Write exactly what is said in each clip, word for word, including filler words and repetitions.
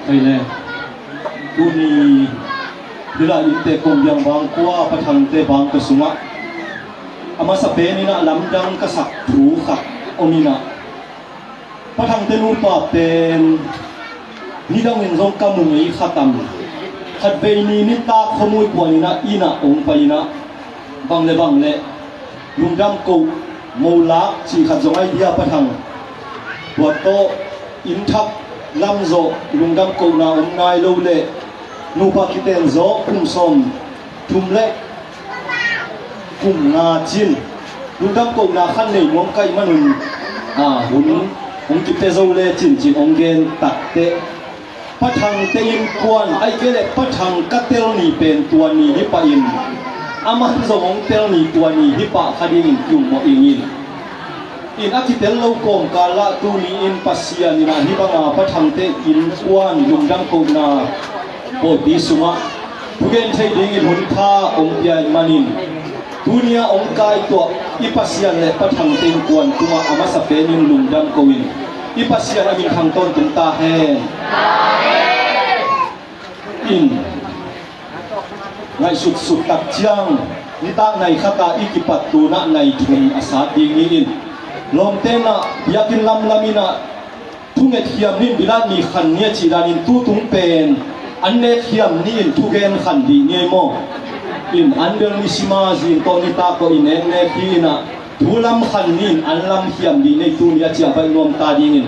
Hei le, tuni hila innte kong biang bang kua Pa Thangte bang ka sungah a masa peninah lamdang ka sak thu khat om inah, Pa Thangte nupa pen nidangin zong ka mu ngei khatam. Khatvei ni nitak khomui puaninah innah ong pai inah, bang le bang le lungdam koh, molak cih khat zong ai dia Pa Thang. Tua tawh innthak lamzawh lungdam kohna om nai lo le nupa kiten zawh kum sawm thum le kum nga cin lungdam kohna khan nei nuam kaih manun, a, hun hong kipia zo le cincin hong gen takteh, Pa Thangte innkuan, ahih kei leh Pa Thang ka tel ni pen tua ni hi pah in, a man zong hong tel ni tua ni hi pah kha dingin kiummawh ing in. In a kitel lo kawmkal ah tuni in Pasian inah hih banga Pa Thangte innkuan lungdam kohna pawlpi sungah thugen thei dingin hun kha hong pia ih manin, tuni a hong kaituah i Pasian le Pa Thangte innkuan tungah a masa penin lungdam ko in, i Pasian a minthang tawntung ta hen. In ngaihsutsut tak ciang nitak nai khat a i kipat tunah nai thum a sat ding ni in, lawmte inah biakinn lamlam inah thunget khiam ni in, bilat ni khan ni a cih danin tutung pen an nek khiam ni in, thugen khan dih ni ei maw? In an bel ni sima zing tawh nitak tawh i neknek hi inah thu lam khan ni in an lam khiam dih ni ei, tuni a ciah baih nuam ta dingin.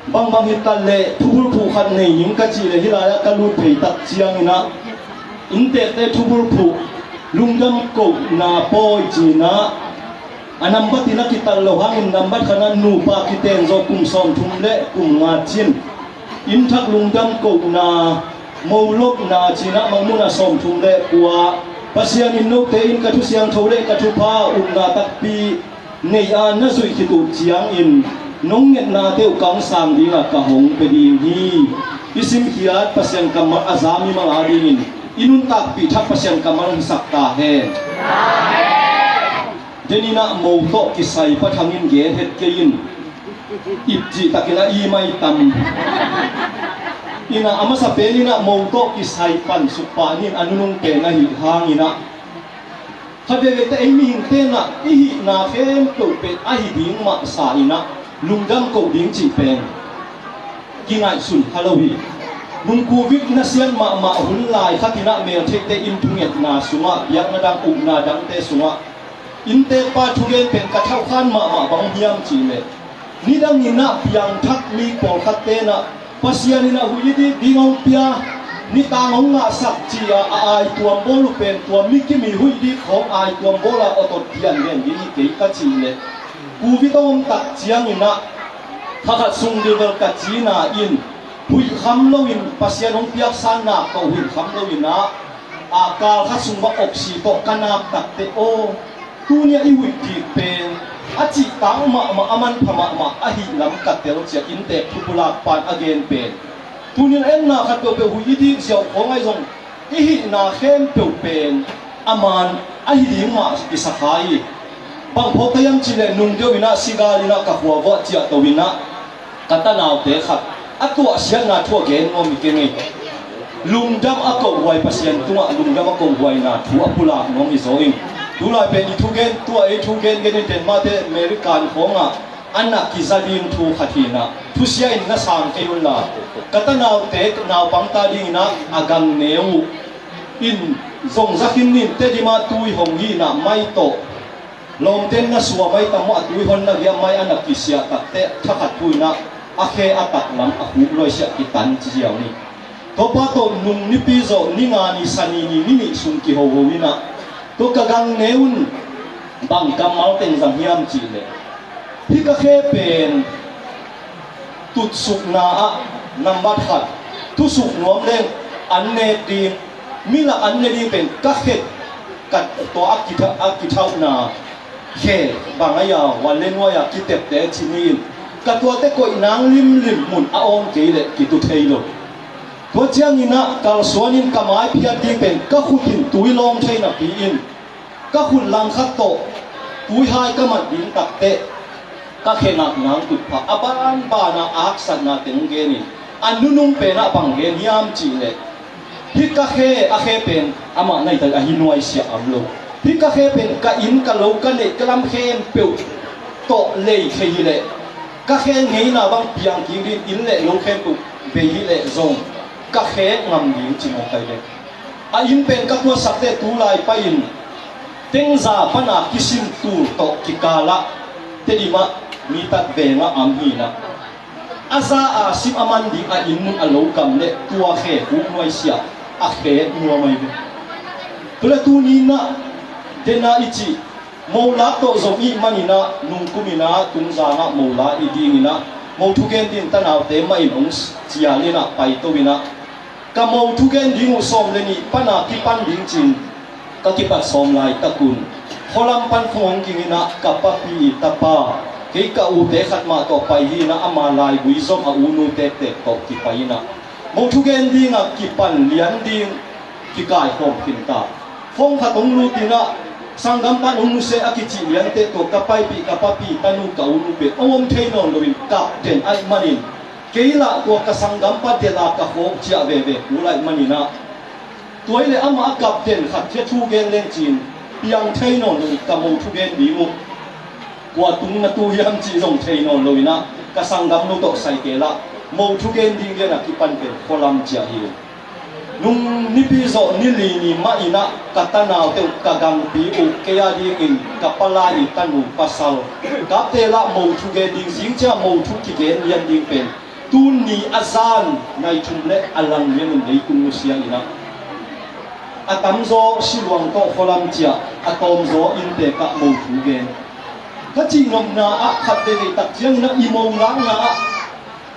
Bangbang hi ta leh thubulphuh khat nei ning ka cih leh hih lai-ah ka lut phei tak cianginah inntekte thubulphuh lungdam kohna pawi cinah a nambat in a kital lo hangin nambat khanah nupa kiten zawh kum sawmthum le kum nga cin, innthak lungdam kohna, molopna cinah mangmunah sawmthum le kua, Pasian in note in ka thu siangtho le ka thupha upna takpi nei a na zuih khit uh ciangin nong ngetnate uh kang sang dingah ka hong pia ding hi. I simkhiat Pasian kammal a za mimal a dingin i nuntakpih thak Pasian kammal hisak ta hen. Deninah mo tawh kisai Pa Thang in gen het kei in, ipcih takin a i mai tam inah a masa peninah mo tawh kisai pansuk pah ni in a nunung pen ahi hanginah khat veivei teh ei mihing tenah i hihna khempeuh pen ahi ding mahsa inah lungdam koh ding cih pen kingaihsun kha lo hi. Nung Covid nasiat mahmah hun lai khat inah meltheihte in thungetna sungah, biakna dang, upna dangte sungah inntekpa thugen pen ka thauhkhan mahmah, bang hiam cih leh nidang inah piangthak mi pawlkhat tenah Pasian inah huih i dik ding hong pia, nitang hong ngahsak ci-a a aituam bawl uh pen tua mi kim i huih dik khawng aituam bawl a awtot kian ven ding hi kei ka cih leh Covid a om tak cianginah kha khat sung ding bel ka cina in huih kham loin Pasian hong piaksan nak tawh huih kham loinah a kal khat sung bang oksi tawh ka nak takteh aw, tuni a i huih dik pen a cihtak mahmah, a manpha mahmah ahih lam ka tel ciah inntek thupulak pan a gen pen. Tuni a enna khat peuhpeuh huih i dik ziau khawng ahi zong i hihna khempeuh pen a man ahi ding mah i sa kha hi. Bang phawk ka hiam cih leh nung deuh inah sigal inah ka khua vuah ciahto inah ka tanaute khat a tuahsiatna thu a gen nuam hi keng ei. Lungdam a kohhuai, Pasian tungah lungdam a kohhuaina thu a pulak nuam hi zaw in. Tulai pen i thugen, tua ei thugen gen in ten mahte American khawngah a na kiza ding thu khat hinah thusia in na sang kei unla, ka tanaute naupangte dinginah a gangneu uh in zongza khin nin, Tedim ah tui hong hinah mai tawh lawmten na sua mai tam maw, a tui hon na giah mai a na kisiah takteh thakhat thu inah a khe a taklam a khuk luaisiah kitan ci ziau ni. Topa tawh nung nipi zawh ni nga ni, Sani ni, ni nih sung kihoho inah tua ka gangneu un bang kammal teng zang hiam cih leh hih ka khe pen tutsukna ah nambat khat thusuk nuam leng an nek ding, mi lak an ne ding pen ka khet, ka tua a kitha-, a kithauhna khe bang a ia wan le nuai a kitepte ci ni in ka tuate koih nang limlim mun a awng kei leh kitu thei lo. Tua cianginah kalsuan in ka mai phiat ding pen ka khut in tui lawng thei napi in ka khut langkhat tawh tuihai ka mat ding takteh ka khe ngak nang tutphah a banbana aksatna teng hong gen in A nunung penah bang gen hiam cihleh, hih ka khe, a khe pen amah naita ahi nuaisiah om lo. Hih ka khe pen ka inn, ka lo, ka neih, ka lam khempeuh tawh lei thei hileh, ka khe ngeina bang piang kik ding, inn le lo khempeuh bei hileh zong ka khe ngam ding ci mawk ai ve. A inn pen ka kuatsakte tu lai pai-in tengza pana kisim tul tawh kikalah Tedim ah mi tat vengah om hinah, a za a sim a man ding a inn mun, a lo gam le tua khe khuk nuaisiah a khe nuam ai ve. Tua le tuni inah dena i cih molak tawh zong ih maninah nungkum inah tungzangah mola i dinginah mo thugen ding tanaute mah in hong cial inah paito inah, ka mo thugen ding uh sawm le nih pana kipan ding cin ka kipat sawm laitakun khualam pan phung hong ging inah ka papi i tapa, kei ka ute khat mah tawh pai hinah ama laigui zong a unu tektek tawh kipai inah mo thugen dingah kipan lian ding kikaikhawm khinta. Phone khat hong lut inah sanggampa nong nusia a kicih liante tawh ka paipih, ka papi tanu, ka unu pen hong om thei nawn loin kap den ahih manin, kei lah tua ka sanggampa dela ka khawk ciah veve kul ahih maninah, tua hileh amah a kap den khat hi a, thu gen leng cin piang thei nawn loin ka mo thugen ding uh kua tung na tu hiam cih zong thei nawn loinah ka sanggamnu tawh saikela mo thugen ding lianah kipan pen khualam ciah hi. Nung nipi zawh ni li ni mah inah ka tanaute uh, ka gangpi uh, kei a dingin ka palai i tanu pasal kapte lah mo thugen ding, zing ciah mo thu kigen lian ding pen tun ni a zan nai thum le a lang lianin leitung nusia inah, a tamzaw siluang tawh khualam ciah, a tawmzaw inntekah mo thugen. Ka cihnopna ah khat veivei tak cianginah i mo lakna ah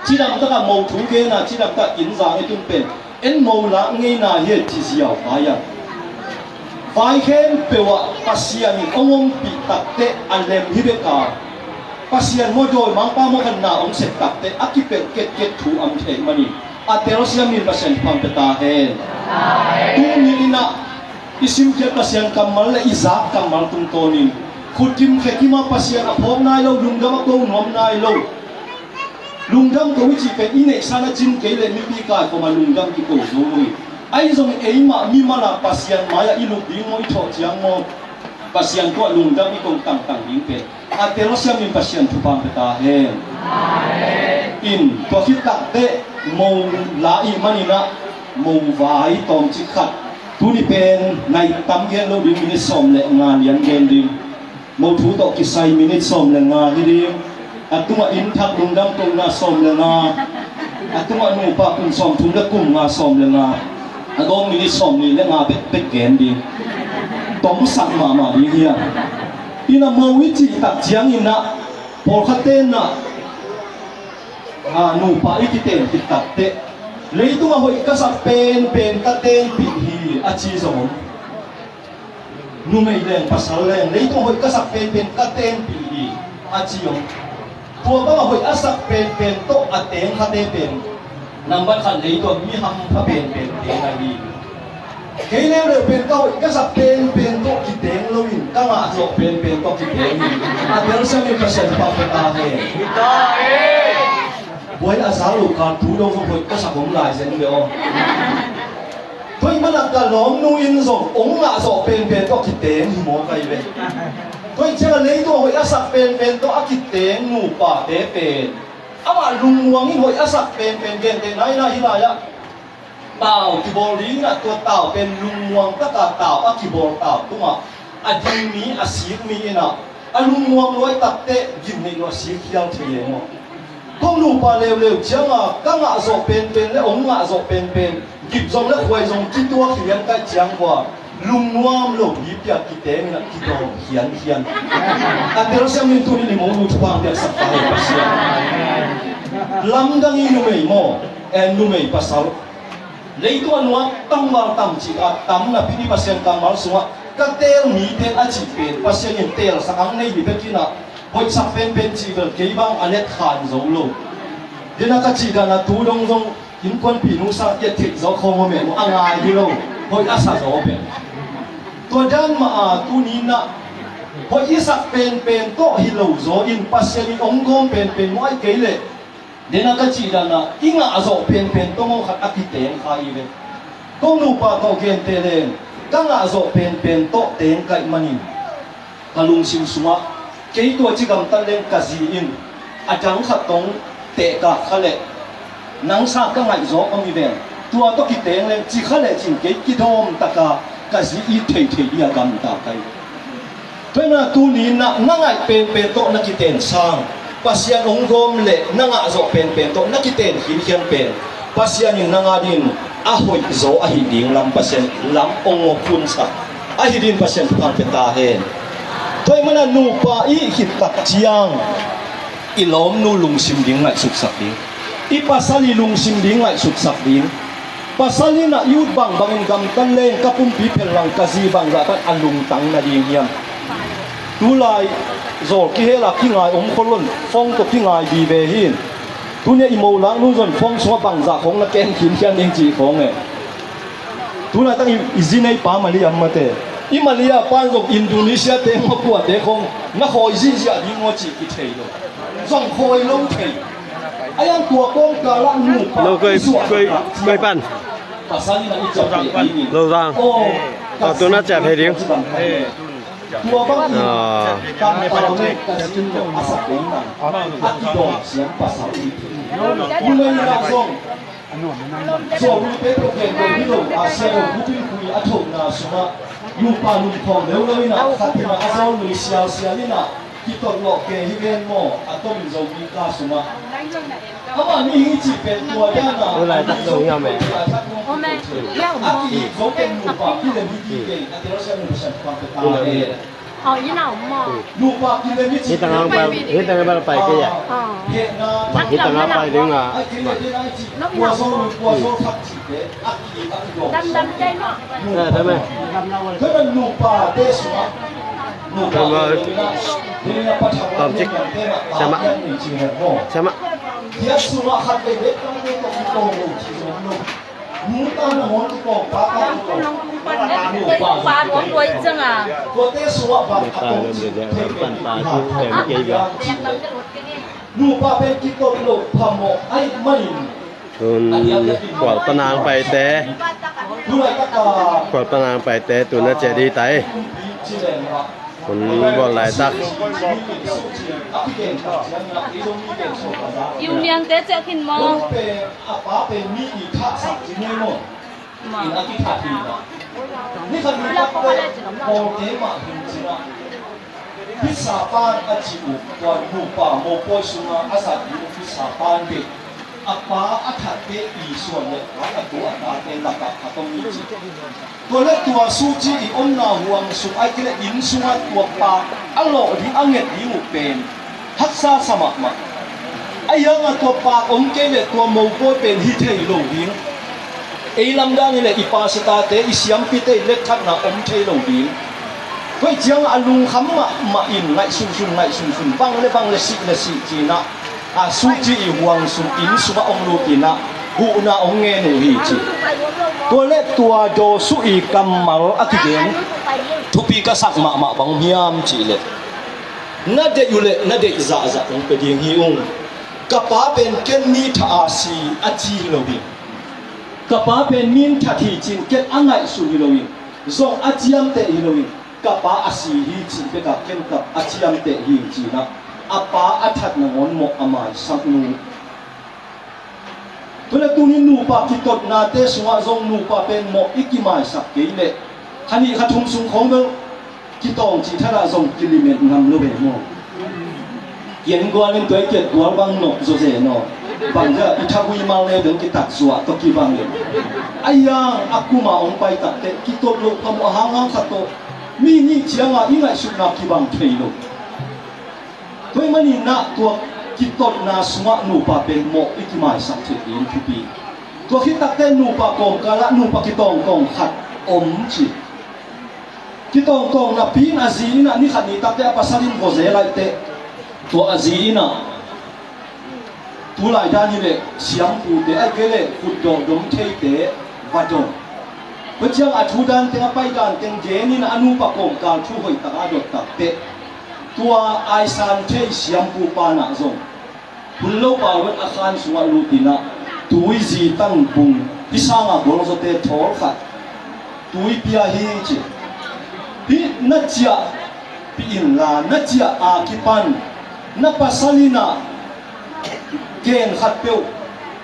cidamtakah mo thugen a, cidamtah inn zang i tun pen en mo lak ngeina hi a ci ziau vai a. Vai khempeuh ah Pasian in hong ompih takteh a lem hi bek a, Pasian maw, dawimangpa maw khat na hong sep takteh a kipelh ketkek thu om thei manin a telsiam in Pasian thupha pia ta hen. Tuni inah i simkhiat Pasian kammal le i zak kammal tungtawnin khutkim khekima Pasian a phawk nai lo, lungdam a ko nuam nai lo. Lungdam ko i cih pen i neihsa na cin kei leh mipi kaikhawm a lungdam kiko zo lo hi. Ahi zongin eimah mimal a Pasian mai-ah i lup ding maw, i thawh ciang maw, Pasian tungah lungdam i ko tangtang ding pen a telsiam in Pasian thupha pia ta hen. In tua khit takteh mo la i hih maninah mo vai tawmcik khat, tuni pen nai tam gen lo ding, minit sawm le nga lian gen ding. Mo thu tawh kisai minit sawm le nga hi ding. A tungah inn thak lungdam kohna sawm le nga, a tungah nupa kum sawm thum le kum nga sawm le nga, a gawng minit sawm nih le nga bekbek gen ding. Tomsak mahmah ding hi a. Inah mo i cih tak cianginah pawlkhatte inah a, nupa i kiten khit takteh leitungah hoih ka sak penpen ka tenpih hi a ci zong om. Numei leng pasal leng leitungah hoih ka sak penpen ka tenpih hi a ci om. Tua bangah hoih a sak penpen tawh a teng khate pen nambat khat leitungah mi hampha penpen teng ahi. Kei leuleu pen ka hoih ka sak penpen tawh kiteng loin ka ngah zawh penpen tawh kiteng hi. A telsiam in Pasian thupha pia ta hen. Buai a za lo kal tu dong zong hoih ka sak om lai zen ve aw. Tua ahih manin ka lawmnu in zong hong ngah zawh penpen tawh kiteng hi mawk ai ve. Tua ahih ciangin leitungah hoih a sak penpen tawh a kiteng nupate pen amah lungmuang in hoih a sak penpen gentehna inah hih lai-ah tau kibawl ding inah tua tau pen lungmuang taka tau a kibawl tau tungah a ding mi, a sik mi inah a lungmuang luai takteh gimneih lo a sik khial thei e maw. Kong nupa leuleu cianga ka ngah zawh penpen le hong ngah zawh penpen gip zong le khuai zong kituak hi lian kaih ciang vua lungnuam lo bipia kiteng inah kidawm khiankhian. A telsiam in tuni ni mo nu thupha piaksak ta hen Pasian. Lamdang i numei maw, en numei pasal. Leitung a nuak tangval tam cih a tam napi ni Pasian kammal sungah ka teel mite a cih pen Pasian in teelsak ang nei hi bekinah hoihsak penpen cih bel kei bang a let khan zo lo. Dena ka cih dan a tu dong zong innkuanpih nusa i a theih zaw khawng aw meh maw, a ngai hi lo. Hoih a sa zaw pen tua dan mah a tuni inah hoih i sak penpen tawh hi lo zaw in Pasian in hong gawm penpen maw, ahih kei leh Dena ka cih danah i ngahzawh penpen tawh ngaw khat a kiteng kha hi ve. Ko nupa tawh gente leng ka ngahzawh penpen tawh teng kaih manin ka lungsim sungah kei tua ci gamtat leng ka zi in a dang khat tawh tehkak kha leh nang sang ka ngaihzawk om hi veng. Tua tawh kiteng leng ci kha leh cin kei kidawm taka ka zi it theithei dih a gamta ka hi. Tua hi na tuni na na ngaih penpen tawh na kiten sang Pasian hong gawm leh na ngahzawh penpen tawh na kiten khinkhian pen Pasian in nang adingin a hoihzaw ahi ding lam Pasian lam hong ngawkhunsak ahi dingin Pasian thupha pia ta hen. Tua hi mana nupa i hih khit tak ciang i lawmnu lungsim ding ngaihsutsak ding, i pasal i lungsim ding ngaihsutsak ding. Pasal in ah i ut bangbangin gamtat leng ka pumpi phellang ka zi bangzah tan a lungtang nading hiam? Tulai zawl kihel a kingai om khol lo in phone tawh kingai vive hi. Tuni a i mo laknu zong phone sungah bangzah khong na ken khinkhian ding cih khong e. Tulaitak i, i zi nei pa Malaysia mate, i Malaysia pan zong Indonesia te maw kuate khong na khawi zihziah ding maw cih kithei lo. Zong khawi lo thei. A yang tua kawmkal ah nupa lo koi, i suah koi, koi pan. Pasal in a i ciapteh ding in. Lo zang. Aw, ka tuna ciap he ding. Tua bang in, ah, kan pau le ka zin lo a sak ding na. A kidawm siam pasal i. Ulei na zong. Zawlnute tawh gen lo hi lo a, sia lo bupin khui a thona sungah nupa lungkhawng leuleu in a, khat in a a zawlnui sialsial in a kitot lawh ke hi ven maw, a tomin Zomi ka sungah. Amah nih hi cih pen tua dan a a nih Zomi khui a that nuam khui a, a ki zo pen nupa kilem hi ti pen a tel sia nupa sian pang pe ta e. Nupa kilem hi cih pen. Hi tang ang pal, hi tang ang pal pai ke ya. Hi tang ang pal ding a. Ai kilem hi na cih. Kua zo, kua zo thak cih pen. Dam dam cai mah. Nupa te sungah. Nupa te sungah. Tom cik. Sama. Sama. Dia sungah khat vei vei kong vei kong vei kong vei. Nupa pen kitot lo phamawh ahih manin. Tun Khualpanang paite, Khualpanang paite tun a ciah dih tai. Hun bawl laitak. Union te ciah khin maw? Pisa pan a cih uh, tua nupa mopawi sungah a zat ding uh pisa pan bek a pa a thatte i suan le a tu a tate lakah a tong i cih. Tua le tua suci i omna huang sung ai kile inn sungah tua pa a lawh ding a nget ding uh pen haksa sa mahmah. A hiangah tua pa om kei le tua mopawi pen hi thei lo ding. Ei lamdang hi le i pa sitate i siampite i letthatna om thei lo ding. Tua ciangah a lungkham mahmah in ngaihsunsun ngaihsunsun bang le bang le sih le sih cinah a suci i huang sung inn sungah ong lutinah huhna ong ngen uh hi ci. Tua le tua dawsuh i kammal a kigen thupi ka sak mahmah bang hiam cih le na deih uh le na deih zahzah ong pe ding hi ung. Ka pa pen ken mi thah a si a ci hi lo hi. Ka pa pen min that hi cin ken a ngaihsun hi lo hi. Zong a ciamteh hi lo hi. Ka pa a si hi cih bekah ken ka a ciamteh hi cinah a pa a that nangawn mawh a maisak nu. Tule tuni nupa kitotnate sungah zong nupa pen mawh i kimaisak kei leh kha nih kha thum sung khawng bel kitawng cih thadah zong kilimet ngam lo ve maw? Kian gual in tuai kiat gual bang nop zaw zen aw. Bang zia i thahui mal ne dong kitak zuah tawh kibang in. A hiang a kuma hong pai takteh kitot loh phamawh a hanghang khat tawh mi nih cianga i ngaihsutna kibang thei lo. Tua ahih manin ah tua kitotna sungah nupa pen mawh i kimaisak theih ding thupi. Tua khit takteh nupa kawmkalah nupa kitawngtawng khat om ci. Kitawngtawng napi in a zi in ah ni khat ni takteh a pasal in vawze laihteh tua a zi in ah tulai dan hileh siampute ahih kei leh khutdawh dom theite va dong. Tua ciang a thu dan teng a pai dan teng gen in a nupa kawmkal thu hoih taka a dot takteh tua aisan thei siampu panah zong Hun lo pau in a khan sungah lutin ah tui zitang bung hi sangah bawlzawte thawl khat tui pia hi ci. Hih na ciahpih inla na ciah a kipan na pasal in ah gen khat peuh,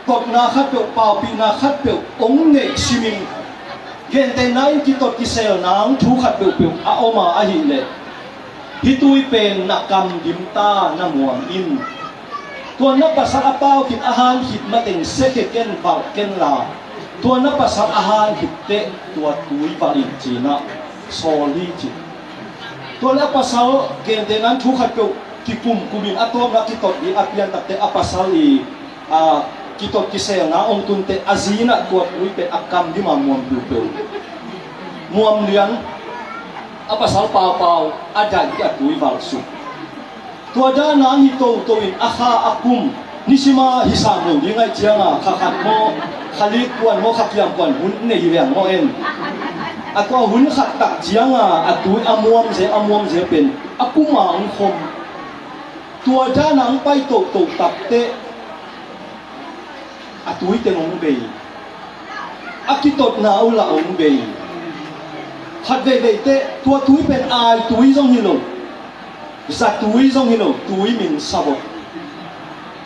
totna khat peuh, paupihna khat peuh hong neih simin gentehna in kitot kiselna hong thu khat peuhpeuh a om a ahih leh hih tui pen na kam dim ta na muam in. Tua na pasal a pau khit a han khit mateng sekhia ken valh kenla tua na pasal a han khit teh tua tui valh in ci-in ah sawl hi ci. Tua le a pasal gentehna in thu khat peuh kikumkum in a tawpna kitot ding a pian takteh a pasal i a kitot kiselna hong tun teh a zi in ah tua tui pen a kam dim a muam peuhpeuh. Muam lian a pasal paupau a daih ding a tui valh suk. Tua dan a hi toto in a kha a kum nisima hi sam lo ding ahih cianga kha khat maw, kha li kuan maw, kha kiam kuan hun nei hi veng maw en. A tua hun khat tak cianga a tui a muam zel a muam zel pen a kum a hong khom. Tua dan a hong pai toto takteh a tui teng hong bei, a kitotna uh lah hong bei. Khat veivei teh tua tui pen ai tui zong hi lo, za tui zong hi lo, tui min sabot.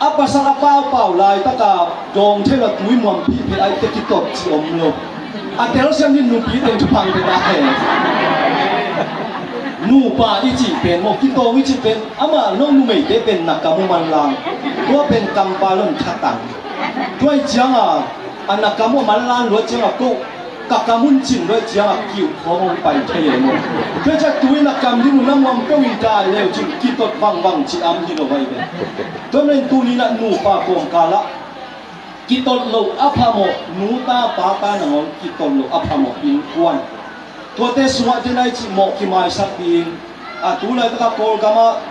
A pasal a paupau laitaka dawng thei lo tui muam phihphih ai teh kitot ci om lo. A telsiam in nupi teng thupha pia ta hen. Nupa i cih pen maw, kitawng i cih pen amah nong numeite pen na kam uh manlang. Tua pen kampau lon thatang. Tua ahih cianga a na kam uh manlang luat cianga ko ka kam un cin luat cianga kiuh khawng hong pai thei e maw. Tua ciang tui na kam ding uh na muam peuh in dai leu cin kitot vangvang ci am hi lo vai ve. Tua nen tuni na nupa kawmkal ah kitot loh a phamawh, nu ta pa ta nangawn kitot loh a phamawh innkuan. Tuate sungah den ai cih mawh kimaisak ding. A tu laitaka Kawlgam ah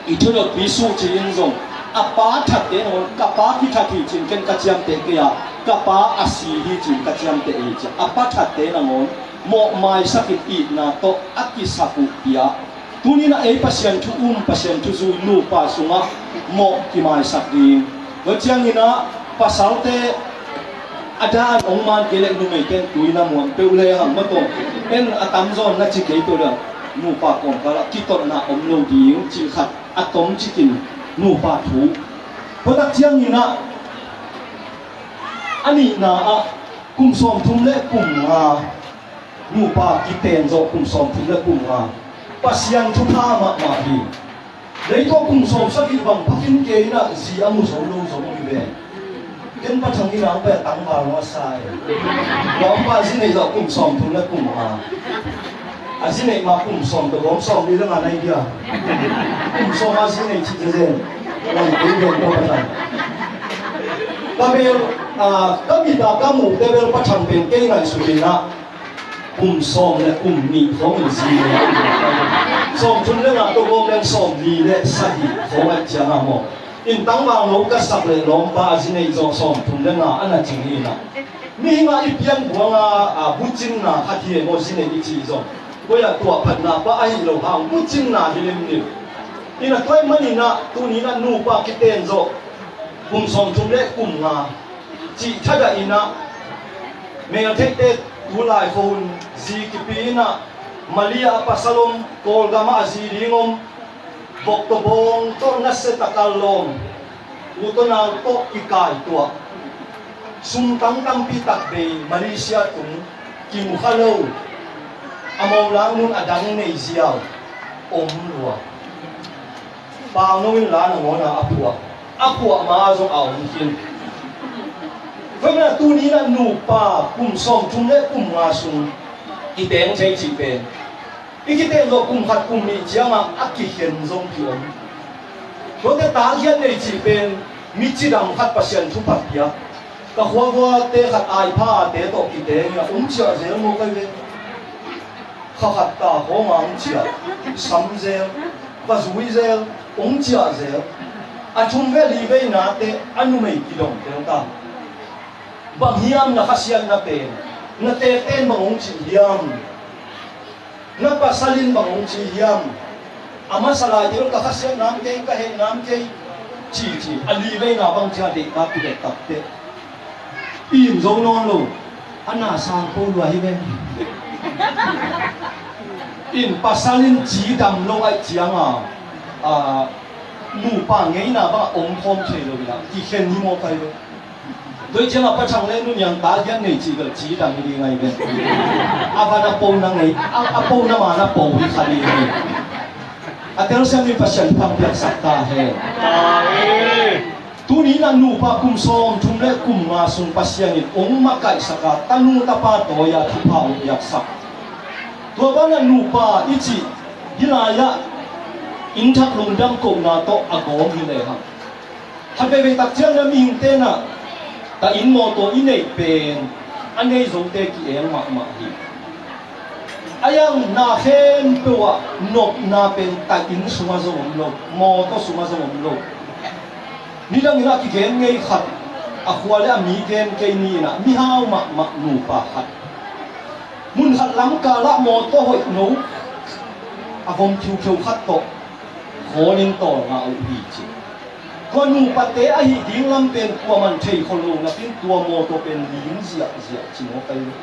i thudotpi suh ci-in zong a pa thatte nangawn ka pa kithat hi ci-in ken ka ciamteh kei a, ka pa a si hi ci-in ka ciamteh hi ci-a a pa thatte nangawn mawh maisak in itna tawh a kisak uh piak. Tuni-in ah ei Pasian thu um, Pasian thu zui nupa sungah mawh kimaisak ding. Tua ciangin ah pasalte a dan hong man kei leh numeite in tui na muam peuh lehang maw tawh en a tamzaw na ci kei peuh lehang nupa kawmkal ah kitotna om lo ding cih khat a tomcik in nupa thu. Tua tak ciangin ah a nihna ah kum sawmthum le kum nga nupa kiten zawh kum sawmthum le kum nga Pasian thupha mahmah hi. Leitungah kum sawmsagih bang phakin kei in ah zi a mu zo lo zong hi ve. Ken Pa Thang in ah ang pai a tangval maw a sa e. Lawmpa a zi neih zawh kum sawmthum le kum nga. A zi neih ma kum sawm tawh gawm sawm li le nga nai dia. Kum sawm a zi neih cih zezen. Wan kei ven tawh Pa Thang. Ka bel, ah, ka mit a ka muhte bel Pa Thang pen kei ngaihsut in ah kum sawm le kum nih khawng in zi le sawmthum le nga tawh gawm leng sawmli le sagih khawng a ciang a maw. In tangval no ka sak le lawmpa a zi neih zawh sawmthum le nga a na cing hi in ah. Mihing a i pian buang a, a, bucinna khat hi e maw zi neih i cih zong. Koi ah tuahphatna pa ahi lo hang bucinna hi limlim. In ah tua ahih manin ah tuni in ah nupa kiten zawh kum sawmthum le kum nga cih thadah in ah meltheihte tu lai khua hun zi kipi in ah Malaysia a pasal om, Kawlgam ah a zi ding om, vok tawh bawng tawh nasia tak a lawm, u tawh nau tawh kikaituah, sum tangtampi tak bei Malaysia tung kimu kha lo, a molang mun a dang nei ziau om lua. Pau no in la nangawn a a phuah, a phuah ma zong a om khin. Tua ahih manin ah tuni in ah nupa kum sawmthum le kum nga sung i teng thei cih pen i kiteng zawh kum khat kum nih ciangah a kikhen zong ki-om. Tuate takhiat nei cih pen mi cidam khat Pasian thupha piak. Ka khuavuate khat aipha ate tawh kiteng in ah um ciah zel maw kai ve. Kha khat ta khawng a hong ciah, sam zel, va zui zel, hong ciah zel. A thum ve li veinate a numei kidong tel ta. Bang hiam na khasiatna pen, na teten bang hong cih hiam? Na pasal in bang hong cih hiam? A masa lai tel ka khasiatna om kei, ka hehna om kei. Ci ci a li veina bang cia deihtak kibet takteh in zo nawn lo. A na sang ko lua hi ve. In pasal in cidam lo aih cianga a nupa ngeina bangah om khawm thei lo ina kikhen hi maw kai lo. Tua ciangah Pa Thang le Nu Niang ta hian nei cih bel cidam hi ding ahi ve. A van a po na ngei a po na man a po hi kha ding hi. A telsiam in Pasian thupha piaksak ta hen. Tuni in a nupa kum sawm thum le kum nga sung Pasian in ong makaihsak a tanu tapa tawi a thupha ong piaksak. Tua banah nupa i cih hih lai-ah inn thak lungdam kohna tawh a gawm hi lehang khat veivei tak ciang na mihing tenah ta inn mawtaw i neih pen a nei zote ki-eng mahmah hi. A iang na khempeuh ah nopna pen ta inn sungah zong om lo, mawtaw sungah zong om lo. Nidangin a kigen ngei khat a khua le a mi gen kei ni inah mihau mahmah nupa khat mun khat lamkalah mawtaw hoih no a vom khiukheu khat tawh khawlin tawlnga uh hi ci. Tua nupate ahi ding lam pen kuaman thei khol lo nakin tua mawtaw pen ling ziahziah ci maw kai lo.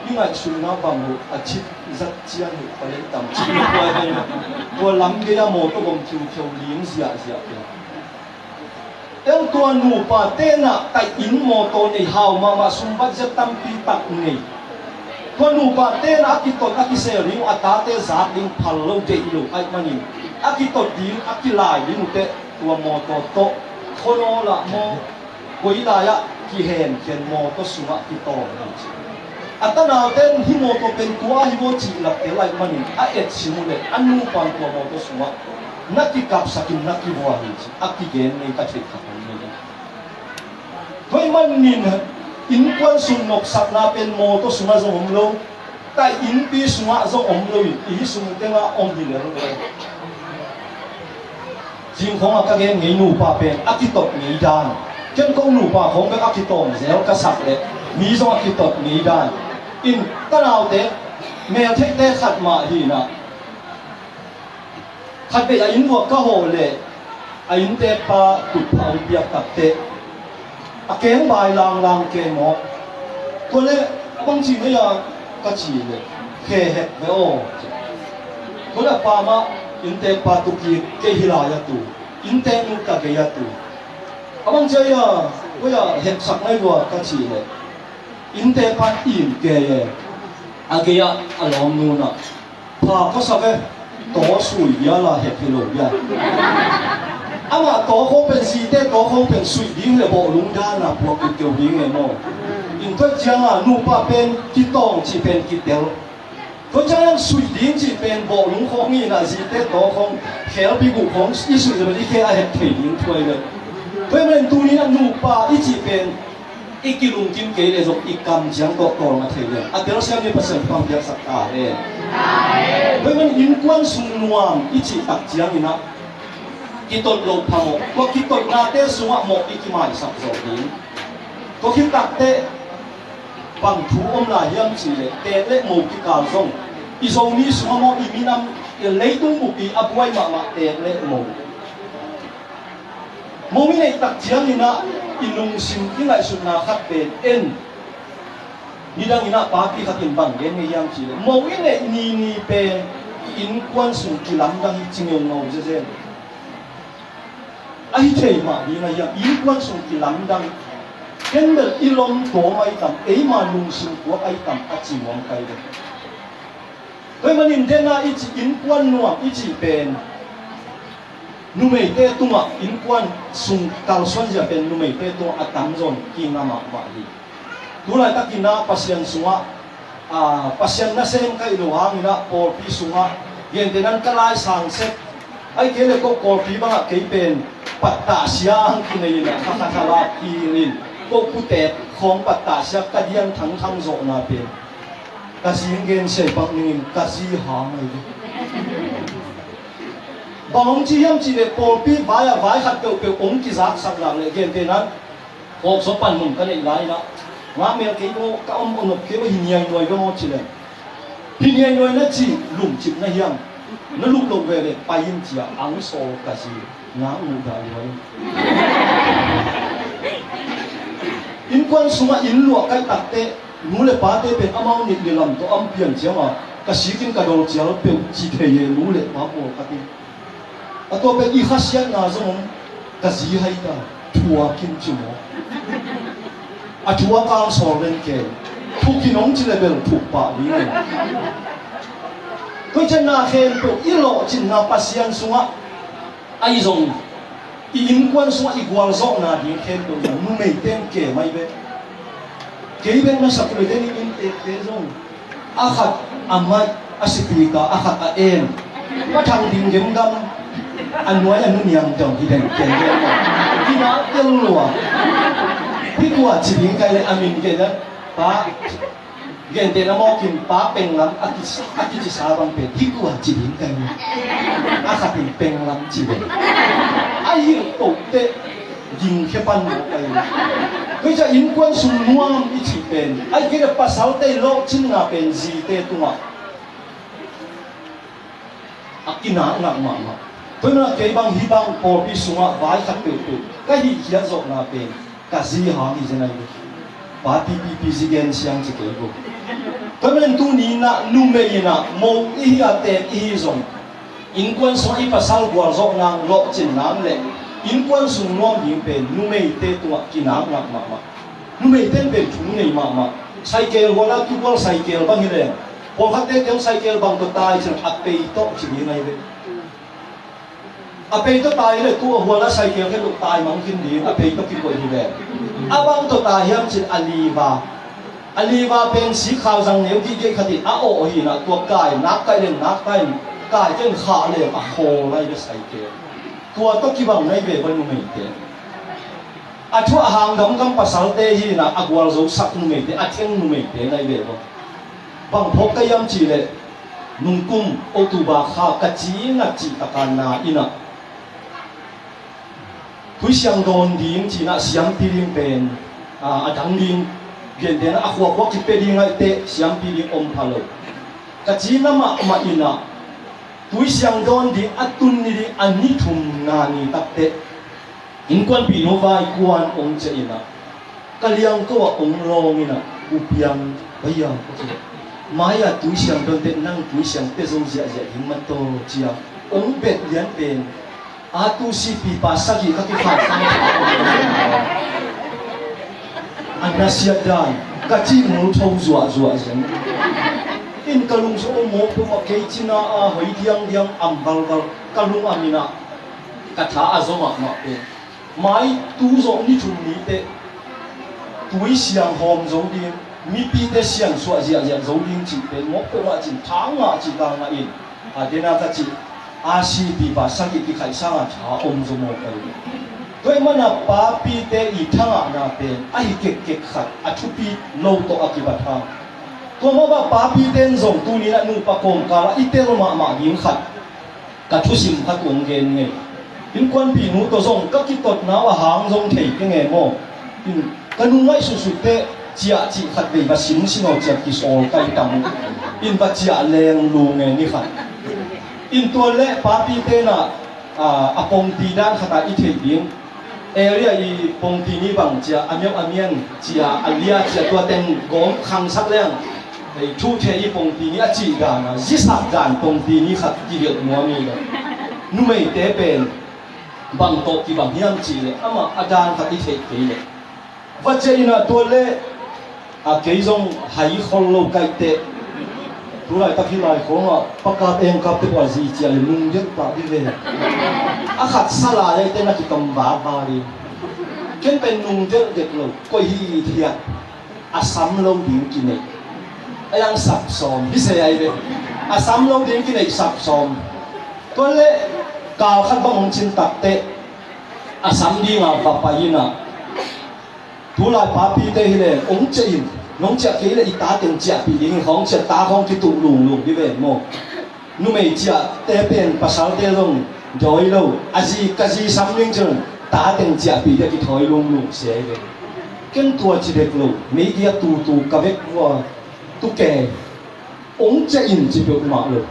I ngaihsutna bang lo a cip zat cian lo palei tam cip lo tua lam gei a mawtaw vom khiukheu ling ziahziah pen Eng tua nupa tenah taih inn mawtaw nei hau mahmah sumbat zia tampi tak nei. Tua nupa tenah a kitot a kisel ding uh a tate zak ding phal lo deih lo aih manin a kitot ding a kilai ding uh teh tua mawtaw tawh khuanaw lah maw koi lai-ah kihenkhen mawtaw sungah kitawng hi ci. A tanaute in hih mawtaw pen tua ahi maw cih latte laih manin a etsim uh leh a nupa in tua mawtaw sungah na kikapsakin na kivua hi ci a kigen ngei ka theih khat om hi. Tua ahih manin innkuan sung nopsakna pen mawtaw sungah zong om lo, taih innpi sungah zong om lo in i hi sung tengah om hi lel lo. Zing khawngah ka gen ngei nupa pen a kitot ngei dan ken ko nupa khawng bek a kitawm zel ka sak leh mi zong a kitot ngei dan in tanaute meltheihte khat mah hinah khat vei a inn vuak ka hawh leh a inntekpa tutphah hong piak takteh a keng bai langlang keng maw? Tua leh a bangci ngei a ka ci leh khe hek ve aw. Tua leh a pa mah inntekpa tu kik kei hi lai a tu innteknu ka gei a tu a bangci a ia koi a heksak ngai lua ka ci leh inntekpa in kei e a gei ah a lawmnu nah Pha khuasa ve. Taw sui bia la hek hi lo bia. Amah taw khawng pen zite taw khawng pen suih ding le bawhlung dana puak keu ding e maw? In tua cianga nupa pen kitawng cih pen kitel. Tua ciangin suih ding cih pen bawhlung khawng inah zite taw khawng khelpi guh khawng i suih le i khe a hek thei ding thuai ve. Tua i manin tuninah nupa i cih pen i kilungkim kei le zong i kam ciang tawh tawlnga thei le a telsiam ni Pasian pang piaksak ta hen. Tua hi man innkuan sung nuam i cih tak cianginah kitot loh phamawh tua kitotnate sungah mawh i kimaisak zawh ding. Tua khit takteh bang thu om lai hiam cihleh tek le mo kikal zong i Zomi sungah maw i minam i leitung bupi a buai mahmah tek le mo Mo i neih tak cianginah i lungsim i ngaihsutna khat pen en nidanginah papi khatin bang gen ngei hiam cihleh mo i neih nini pen i innkuan sung kilamdang hi ci ngeungau zezen. Ahi thei mah ding ahiam i innkuan sung kilamdang ken bel i lom tawm ahi tam eima lungsim tuak ahi tam a ci nuam kai ve. Tua hi manin dena i cih innkuan nuam i cih pen numeite tungah innkuan sung kalsuan zia pen numeite tungah a tamzawn kinga mahmah hi. Tulaitakinah Pasian sungah Pasian nasem ka hi lo hanginah pawlpi sungah gentehnan ka laisang sek ahi kei le ko pawlpi bangah kei pen pattahsia ang kinei inah ka khathala kilin ko kutek khawng pattahsia ka dian thangthang zawhna pen ka zi gen siai bang ningin ka zi hang ahi ve. Bang hong ci hiam cihleh pawlpi vai-ah vai khat peuhpeuh hong kizaksak lak leh gentehnan hawksaw panmun ka neih lai-inah ngah mel kei maw ka om nop kei maw hi niainuai ve maw cileh hi niainuai na cih lungcip na hiam? Na lup loh veve pai in ci-a ang sawl ka zi, nak muh dah lua in. Innkuan sungah inn luah kaih takteh nu le pate pen amau nih le lam tawh a hong pian ciangah ka sikin ka dawl cial peuh ci thei e, nu le pa pawlkhat in. A tua pen i khasiatna zong om, ka zi hai ta, thuak in ci maw. A thuak ang sawl len ken, thuk in hong ci le bel thuk pah ding e. Tua ciang na khempeuh i lawhcinna Pasian sungah ahi zong, i innkuan sungah i gualzawhna ding khempeuh zong numeite in kem ahi ve. Kei bek na sak le den in inntekte zong, a khat a mic a speaker, a khat a en. Pa Thang Ding Gemgam a nuai a nu niam dong hi den ken den. Hi na tel lua. Hi kua ci ding kai le a min ke den. Pa Gentehna mawkin Pa Penglam a ki, a kicisa bang pen hi kua ci ding kai le. A khat in Penglam ci den. A hilh toh teh dingkhia pan maw kai le. Tua ciang innkuan sung nuam i cih pen, ahih kei leh pasalte i lawhcinna pen zite tungah a kinaknak mahmah. Tua ahih manin kei bang hih bang pawlpi sungah vai khat peuhpeuh ka hihkhiat zawhna pen ka zi hang hi zen ahi ve. Papi pipi zi gen siang ci kei vo. Tua ahih manin tuni in ah numei in ah mo i hi a, tek i hi zong, innkuan sungah i pasal gualzawh nang, lawhcin nang le innkuan sung nuam ding pen numeite tungah kinaknak mahmah. Numeite in pen thu nei mahmah. Saikel hual a kihual saikel bang hi leng, pawlkhatte kiang saikel bang tawh tai ci leng a pei tawh ci ding ahi ve. A pei tawh tai hi leh tu a hual a saikel khen lo tai mang khin ding, a pei tawh kikoih hi ve. A bang tawh tai hiam cin a liva. A liva pen sikkhau zang neu gihgeh khat in a awh hi in ah tua kai, nak kai leng nak kai, kai ken khah leng a khawl ahi ve saikel. Tua tawh kibang ahi ve va numeite. A thu a hang gamgam pasalte hi in ah a gualzosak numeite, a theng numeite na hi ve ua. Bang phawk ka hiam cih leh nungkum October kha ka ci ngat cih taka na in ah tuisiang dawn ding ci in ah siampi ding pen a, a dang ding, gentehna a khuakhua kipia ding ahih teh siampi ding om pha lo. Ka cihna mahmah in ah tuisiang dawn ding a tun ni ding a ni thumna ni takteh innkuanpihnu vaikuan hong ciah in ah ka liangko ah hong lawng in ah, U Piang, bai a, mai-a tuisiang dawn teh nang tuisiang pia zo ziahziah ding mataw ci-a hong bet lian pen a tu sipipa sagih ka kikhai sang a nasiat dan ka cih ngul tho zuahzuah zen. In ka lungsim a mawk peuhmah kei cina a hoi diangdiang am balbal ka lung am in ah ka tha a zaw mahmah pen. Mai tu zawh ni thum ni teh tuisiang hawm zo ding, mipite siansuah ziahziah zo ding cih pen mawk peuhmah cin tha ngah cih ka ngah in, a dena ka cih a sipipa sagih kikhaih sanga tha om zaw mawk ahi. Tua ahih mana papite i thangahna pen a hi kekkek khat a thupi lo tawh a kibat hang. Tua mah bang papite in zong tuni in ah nupa kawmkal ah i tel mahmah ding khat ka thusim khat hong gen ngei. Innkuanpihnu tawh zong ka kitotna uh a hang zong thei keng e maw. In ka nu ngaihsutsut teh ciah cih khat vei va simsim aw ciah kisawl ka hi tam uh. In va ciah leng lu nge ni khat. In tua leh papite in ah, a, a pongti dan khat ah i theih ding. Area i pongti ni bang cia, a miau a mian cia, a lia cia, tua teng gawm khangsak leng, ei, thu thei i pongti ni a cih dan a, zisak dan pongti ni khat kigelh nuam hi lo. Numeite pen bang tawh kibang hiam cih leh amah a dan khat i theih kei leh. Va ciah in ah tua leh a, kei zong hai khol lo kaih teh. Tulaitak hih lai khawngah pakap engkapte pawh a zi ciah le nungdelh pah dih ve. A khat sa lai ahi teh na kitom vava ding. Ken pen nungdelh dek lo, koih hithiat. A sam lo ding kineih. A yang sapsawm hi se ahi ve. A sam lo ding kineih sapsawm. Tua leh kal khat bang hong cin tak teh a sam dingah va pai in ah. Tulai papite hi leh hong ciah in, nong ciah kei leh i ta teng ciahpih ding hi, hong ciah ta hong kituh lunglung hi ven maw. Numei ciahte pen pasalte zong dawi lo, a zi, ka zi sam ding cun ta teng ciahpih ding a kithawi lunglung sia hi ven. Ken tua ci dek lo, media tutu ka vek vua, tu ke, hong ciah in ci peuhmah lo.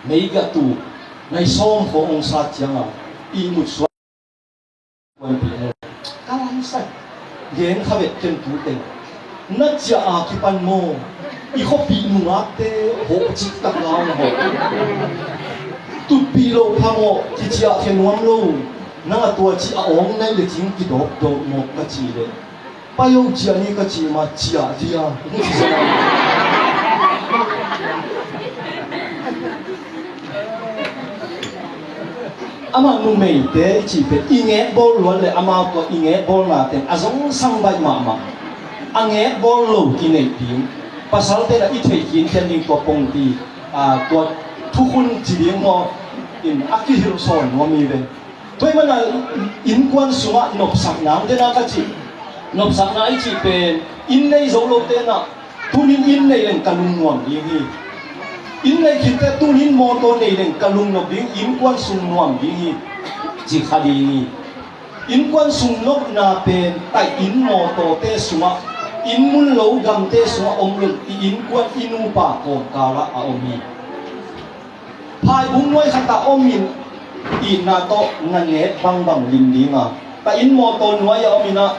Meigah tu nai sawm khawng ong sat ciangah ihmut suak kuanpih lo. Ka langsat gen kha vet ken tu teng. Na ciah a kipan maw, i khuapih nungakte hawh cih tak a hong hawh. Tutpih loh phamawh kiciah khia nuam lo. Nang a tua cih a awng naih le cing kidawpdawp mawk ka cih leh, pai o ciah ni ka cih ma ciah dia. Amah numeite i cih pen i ngekbawl luat le amau tua i ngekbawlna teng a zongsang baih mahmah. A ngekbawl lo i neih ding, pasalte na i theih khin khian ding tua pongpi, a, tua thukhun ci ding maw, in a kihilh sawn nuam hi ve. Tua ahih manin innkuan sungah nopsakna, dena ka cih, nopsakna i cih pen inn nei zo lote na, tunin inn nei leng ka lungnuam ding hi. Inn nei khitte tunin mawtaw nei leng ka lungnop ding, innkuan sung nuam ding hi, ci kha ding hi. Innkuan sung nopna pen taih inn mawtawte sungah, inn mun lo gamte sungah om lo, i innkuan i nupa kawmkalah a om hi. Phaibung nuai khatah om in itna tawh na nget bangbang lim dinga, taih inn mawtaw nuai a om inah,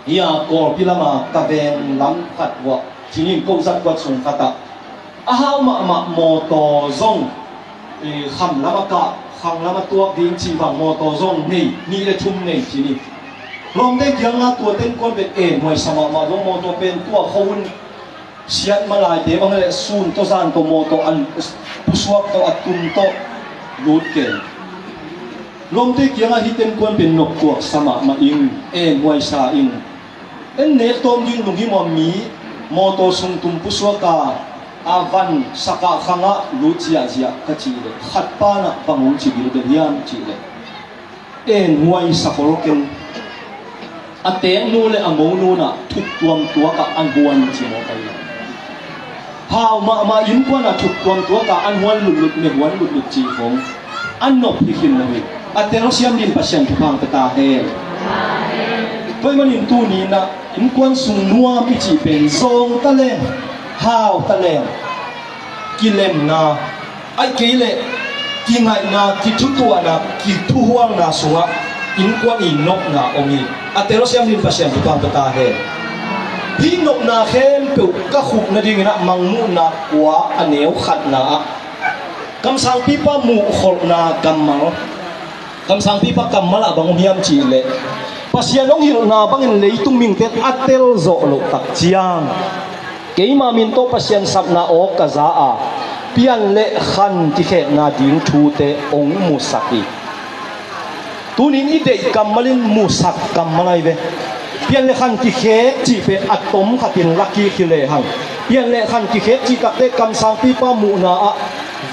hia Kawlpi lama ka veng lam khat uah cinin ko zat kuat sung khatah a hau mahmah mawtaw zong, eh, kham lama kah, khang lama tuak ding cih bang mawtaw zong nei, nih le thum nei cinin. Lawmte kianga tua teng kuan pen en huaisa mahmah dong mawtaw pen tua kho un. Siatma laite bang le sun tawh zan tawh mawtaw an pusuak tawh a tum tawh lut ken. Lawmte kiangah hih teng kuan pen noptuak sa mahmah ing, en huaisa ing. En nek tawm ding lunghimawh mi mawtaw sung tum pusuak a, a van sakah khangah lut ziahziah ka cih leh khat panah bang hong ci ding bel hiam cih leh, en huai sakhol keng. A teknu le a monu nah thuk tuam tuakah an huan ci mawk ahi. Hau mahmah innkuan a thuk tuam tuakah an huan lutlut, me huan lutlut ci khong an nop hi khin lo hi. A telsiam din Pasian thupha pia ta hen. Tua ahih manin tuni nah innkuan sung nuam i cih pen zawng ta leng, hau ta leng, kilemna, ahih kei leh kingaihna, kithutuahna, kithuhualna sungah innkuan i nopna om hi. A telsiam din Pasian thupha pia ta hen. Hih nopna khempeuh ka khup nadingin ah Mangmuhna kua a neu khatna ah kamsangpipa muhkholhna kammal. Kamsangpipa kammal ah bang om hiam cih leh, Pasian hong hilhna bangin leitung mingte a telzawh loh tak ciang keima min tawh Pasian sapna awk ka za a, pian le khan kikhekna ding thute hong musak hi. Tunin i deih kammal in musak kammal ahi ve. Pian le khan kikhek cih pen a tom khatin la kik hi lehang, pian le khan kikhek cih takte kamsangpipa muhna ah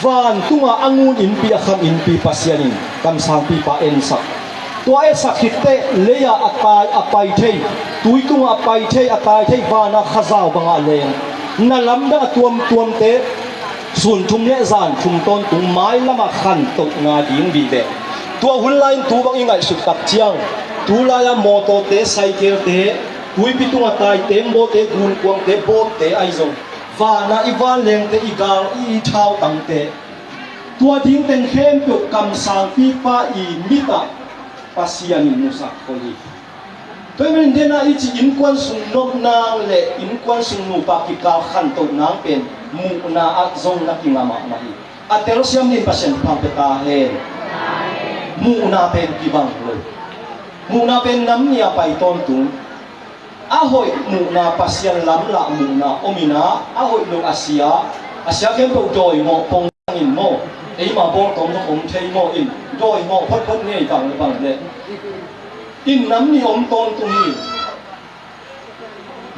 vantunga a ngun innpi, a kham innpi Pasian in kamsangpipa ensak. Tua etsak khit teh lei-a a tai a pai thei, tui tungah a pai thei, a tai thei, vana khazau bangah leng na lamdang a tuamtuamte sun thum le zan thum tawntung mailamah khantohna ding vive. Tua hun lai-in tu bang i ngaihsut tak ciang, tu lai-a mawtawte, saikelte, tuipi tungah tai tembawte, gunkuangte, bawtte ahi zong, vana i vanlengte, i gal, i thautangte, tua ding teng khempeuh kamsangpipa i mitah Pasian in musak khol hi. Tua ahih manin dena i cih innkuan sung nopna le innkuan sung nupa kikal khantohna pen muhna ah zong na kinga mahmah hi. A telsiam din Pasian thupha pia ta hen. Muhna pen kibang lo. Muhna pen nam nih a pai tawntung. A hoih muhna Pasian lamlah muhna om inah, a hoih lo a sia, a sia khempeuh dawimawh pong in maw, eima bawltawm zong om thei maw in, dawimawh photphot ngei bang le bang le. In nam nih om tawntung hi.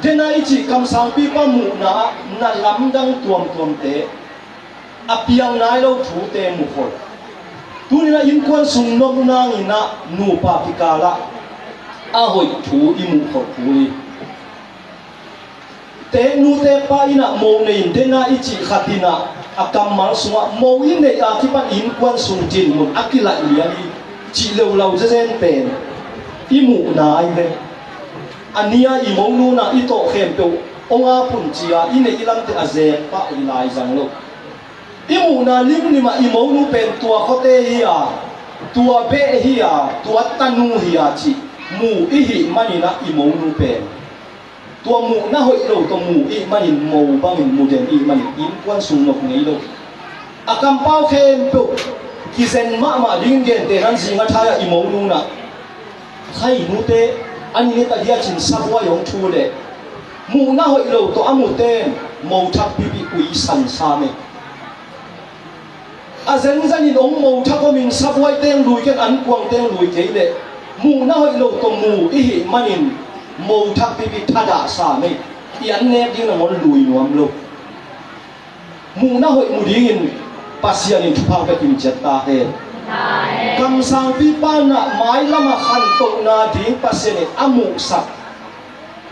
Dena i cih kamsangpipa muhna ah na lamdang tuamtuamte, a piang nai lo thute mukhol. Tuninah innkuan sung nopna inah nupa kikalah a hoih thu i mukhol thu hi. Teknu tekpa inah mo nei in dena i cih khat inah a kammal sungah mo i neih a kipan innkuan sung dinmun a kilaih lian hi cih leulau zezen pen i muhna ahi ve. A nia i monu nah i tawh khempeuh hong a pun cia i neih i lamte a zek pah hi lai zang lo. I muhna limlim ah i monu pen tua khuate hi a, tua beh hi a, tua tanu hi a cih mu i hih manin ah i monu pen tua muhna hoih lo tawh mu i hih manin mo bangin mu den i hih manin innkuan sung nop ngei lo. A kampau khempeuh kizen mahmah dingin gentehna in zinga thai ah i monu in ah, khainute, a ni ni ta dia cin sabuai hong thu leh muhna hoih lo tawh a mute in mo thak pipih ui san sam e. A zenzen in hong mo thak om in sabuai teng lui ken, ankuang teng lui kei leh muhna hoih lo tawh mu i hih manin mo thak pipih thadah sam e. I an nek ding nangawn lui nuam lo. Muhna hoih mu dingin Pasian in thupha hong pia kim ciat ta hen. Kamsangpi pa in ah mailam ah khantohna ding Pasian in a muhsak,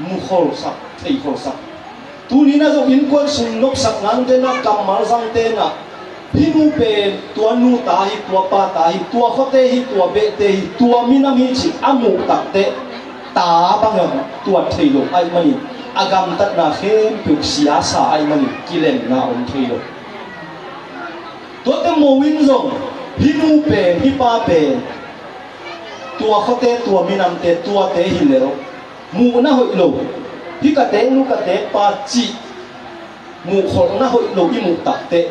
mukholsak, theikholsak. Tuni in ah zong innkuan sung nopsak nang ten ah, kammal zang ten ah, hih nu pen tua nu ta hi, tua pa ta hi, tua khuate hi, tua behte hi, tua minam hi cih a muh takteh ta bangin tuat thei lo ahih manin a gamtatna khempeuh siasa ahih manin kilemna om thei lo. Tuate mo in zong hih nu pen, hih pa pen tua khuate, tua minamte, tuate hi lel, muhna hoih lo, hih ka teek nu, ka teek pa cih muhkholhna hoih lo i muh takteh,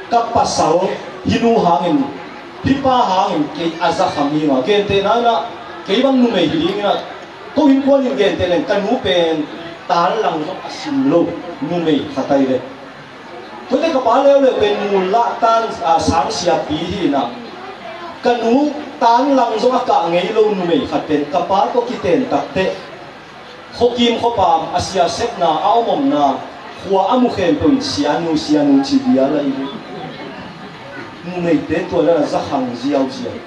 ka pasal hih nu hangin, hih pa hangin kei a za kha mi nga, gentehna in ah kei bang numei hi dingin ah, ko innkuan in genteh leng ka nu pen tan lang zong a sim lo numei khat ahi ve. Tuate ka pa leuleu pen nu lah tan, a, sang siapi hi in ah, ka nu tan lang zong a kah ngei lo numei khat pen ka pa tawh kiten takteh, khuakim khuapam a sia sepna, a om omna khua a mu khempeuh in sianu, sianu ci vial ahi ve. Numeite tua dan a za khang ziauziau.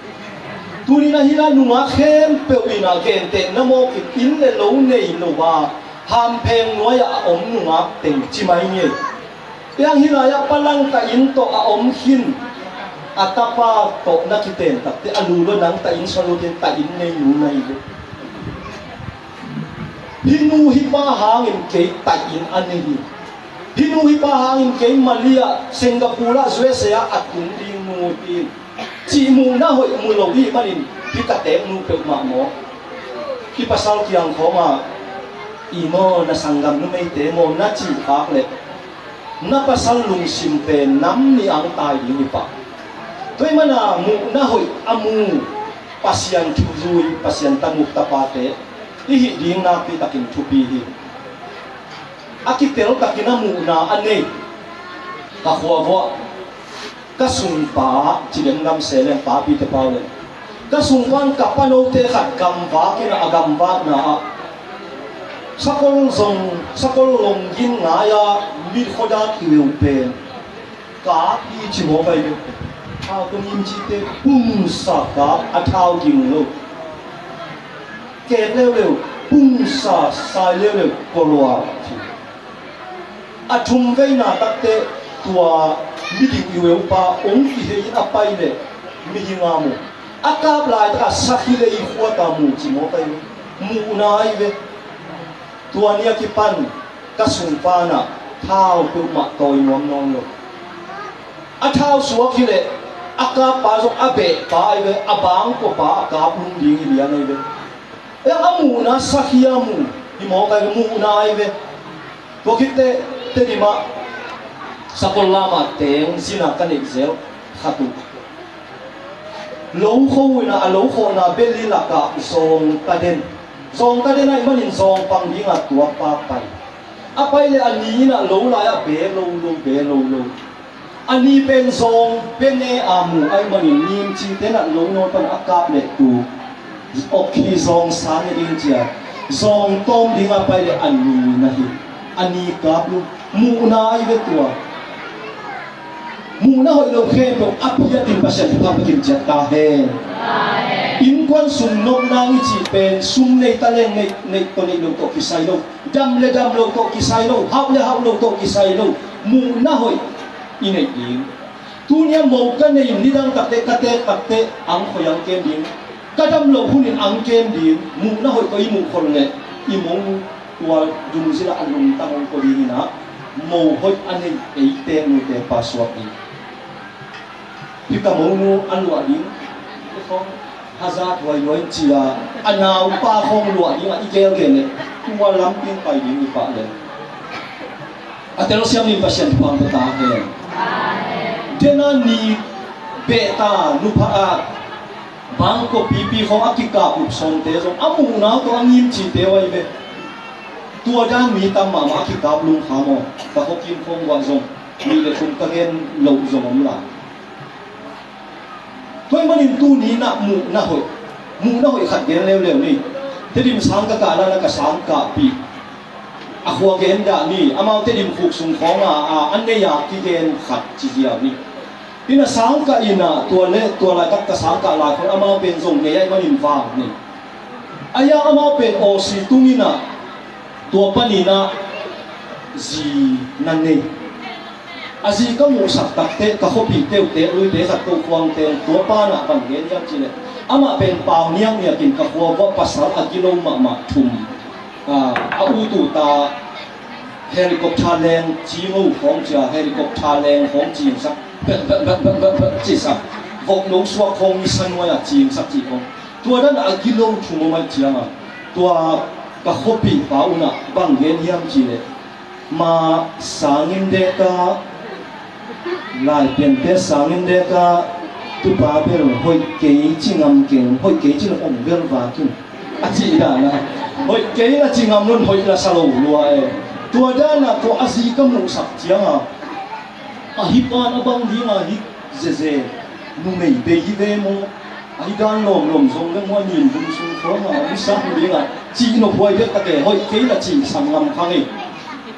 Tuni in ah hih lai nungak khempeuh in ah gentehna mawk in, inn le lo nei lo a, hampheng nuai ah a om nungak teng ci mai ni ei. Piang hih lai-ah pa langta inn tawh a om khin a tapa tawh na kiten takteh a lu lua nangta inn sua lutin ta inn nei nu na hi ve. Hih nu hih pa hangin kei ta inn a nei hi. Hih nu hih pa hangin kei Mali ah, Singapore ah, U S A ah a tung ding nu hi. Cih muhna hoih mu lo i hih manin hih ka teek nu peuhmah maw, i pasal kiang khawng ah, i maw, na sanggam numeite maw, na cih khak leh na pasal lungsim pen nam nih ang tai ding hi pah. Tua ahih manin muhna hoih a mu, Pasian thu zui, Pasian tanu tapate i hih ding nakpi takin thupi hi. A kitel takin a muhna a nei ka khua vuah, ka sungpa, ci leng gam se leng, papi te pau leng, ka sungpa in ka panote khat gamvak in ah, a gamvakna ah sakol zong, sakol long gin ngai-a, mit khuadak i veu pen kap hi ci maw pai ve. Thau kum im cite pungsa kap, a thau ging lo. Ket leuleu pungsa, sai leuleu kolua ci. A thum veina takteh tua miding i veu pa hong kihei in a pai leh mihing a mu. A kap laitak a sakhi lei khuat a mu ci maw pai ve. Muhna ahi ve. Tua ni a kipan ka sungpa in ah thau peuhmah tawi nuam nawn lo. A thau suak hi leh a kappa zong a behpa ahi ve, a bangkawpa a kap lum ding hi lian ahi ve. Eng a muhna sakhi a mu hi mawk ahi ve, muhna ahi ve. Tua khit teh Tedim ah sakol lam ah teng zin a ka neih zel khat uh, lo kho uh in ah, a lo khawhna beli lakah zawng ta den. Zawng ta den ahih manin zawng pang dingah tua pa pai. A pai leh a ni in ah lo lai-ah be lo lo, be lo lo. A ni pen zawng bene a mu ahih manin nim cite in ah lo nawn pan a kap leh tu, ok hi, zawng sang hi ding ci-a zawng tawm dingah pai leh a ni na hi. A ni kap lo. Muhna ahi ve tua. Muhna hoih lo khempeuh a phiat in Pasian thupha pia kim ciat ta hen. Innkuan sung nopna i cih pen sum nei, talent nei, nei tawh nei lo tawh kisai lo, dam le dam lo tawh kisai lo, hauh le hauh lo tawh kisai lo, muhna hoih i neih ding. Tuni a mo ka nei in nidang takteh, ka teek takteh ang khoi ang kem ding. Ka dam loh hunin ang kem ding. Muhna hoih tawh i muh khol leh i mo tua dungzin ah a lungtang hong ko ding in ah, mo hoih a nei eite nute pa suak ding. Hi ka monu a luah ding, i khong hazat huaihuai in ci a, a naupa khong luah ding a i gelgel leh tua lampi in pai ding i pah leh. A telsiam in Pasian thupha pia ta hen. Dena ni behta nupha a bangkua pipi khong a kikap upsawmte zong a muhna tawh a ngimcite huai ve. Tua dan mi tam mahmah a kikap lungkham aw, ka khuakim khong uah zong nih le thum ka gen loh zong om lai. Tua ahih manin tuni in ah muhna hoih, muhna hoih khat gen leuleu ni. Tedim sang ka kah dan a ka sang kahpih a khua gen dah ni. Amau Tedim khuk sung khawng a, a, a nei a kigen khat ci ziau ni. Inn a sang kah in ah tua le tua laitak ka sang kah lai khawng amau pen zong nei ahih manin vang ni. A ya amau pen Aussie tung in ah tua panin ah zi na nei. A zi ka muhsak takteh ka khuapih teuh Tehlui, Tehzat, Kokhuang teng, tua pa in ah bang gen hiam cih leh, amah pen pau niakniak in ka khua uah pasal a gilo mahmah thum, a, a ut uta helicopter leng cing uh khawng ci a, helicopter leng khawng cingsak, cisak, vokno suak khawng i sa nuai a cingsak cih khawng. Tua dan a gilo thum om ahih ciangin tua ka khuapih pa un ah bang gen hiam cih leh, ma sangin deka, Laipiante sangin deka, tupa bel hoih kei ci ngam keng, hoih kei ci lo om bel vak in, a cih dan a, hoih kei na ci ngam lo in hoih na sa lo lua e. Tua dan a tua a zi ka muhsak ciangin, a hi pan a bang ding a hi zeze, numei bei hi ve maw? A hi dan lawmlawm zong le maw, a nin bun sung khawng a, a mi sang ding a, cih nop huai dek a te, hoih kei na cih sang ngam kha ngei.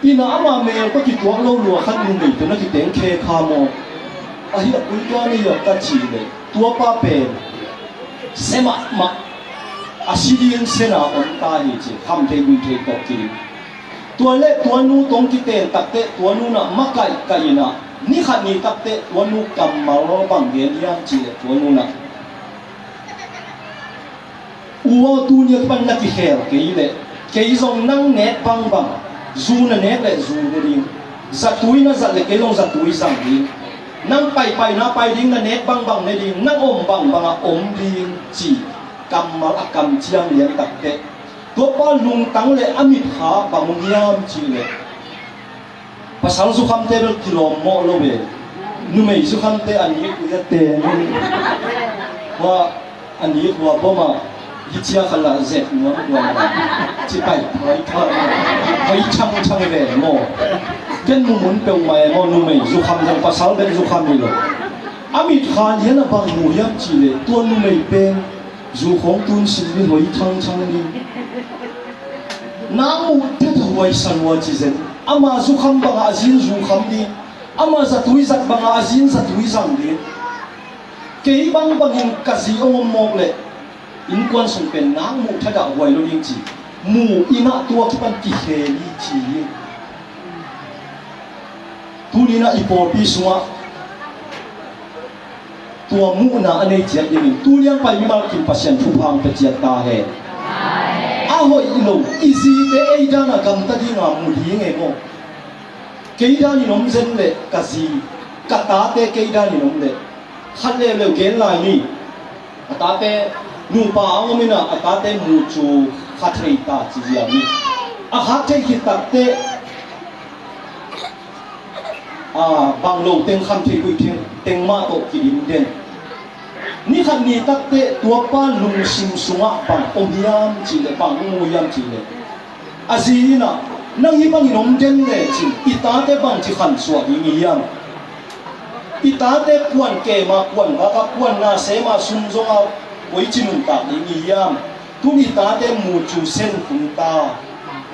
Inn ah amah mel ka kituak lo lua khat numei pen a kiteng khe kha maw? A hi a pui tua ni a ka cih leh, tua pa pen se mahmah, a si ding sena om ta hi ci, kham thei bui thei tawh ki ding. Tua le tua nu tawh kiten takteh tua nu in ah makaih kaih in ah, ni khat ni takteh tua nu kammal bang gen hiam cih leh tua nu in ah, u aw, tuni a kipan na kikhel kei leh kei zong nang nek bangbang zu na nek leh zu ne ding, zatui na zat leh kei zong zatui zang ding, nang paipaina pai ding, na nek bangbang ne ding, nang om bangbang a om ding, cih kammal a kamciam lian takteh, tua pa lungtang le a mitkha bang om hiam cih leh, pasal zukhamte bel kilawm mawh lo ve. Numei zukhamte a nik uh a teng in, hua a nik uh a bawm a, hi cia khat lah zek nuam nuam a, ci pai thoi thoi, hoi chang chang ve maw. Ken mumun peuhmah e maw, numei zukham zong pasal bek zukham hi lo. A mitkha lian a bang mu hiam cih leh tua numei pen zu khawng tun sin ding, hoi chang chang ding. Nang muh thet a huai sa lua ci zen. Ama zukham bangah a zin zukham ding. Ama zatui zat bangah a zin zatui zang ding. Kei bangbangin ka zi hong om mawk leh innkuan sung pen nang muh thet a huai lo ding ci. Mu in ah tua kipan kikhel hi ci hi. Tuni in ah i pawlpi sungah tua muhna a nei ciat dingin tuliang pai mimal kim Pasian thupha hong pia ciat ta hen. A hoih lo i zite ei dan a gamta ding a mu ding e maw? Kei dan in om zen leh ka zi, ka tate kei dan in om leh, khat leuleu gen lai ni. A tate nupa a hong om in ah a tate mu cu kha thei ta ci ziau ni. A kha thei khit takteh, a, bang lo teng kham thei kuih teng, teng mah tawh kidim den. Ni khat ni takteh tua pa lungsim sungah bang om hiam cih leh, bang mu hiam cih leh, a zi in ah, nang hih bangin om den lecin i tate bangci khansuah ding i hiam? I tate kuan kem a, kuan vak a, kuan na sem a, sum zong a, koici nuntak ding i hiam? Tun i tate mu cu sen khum ta.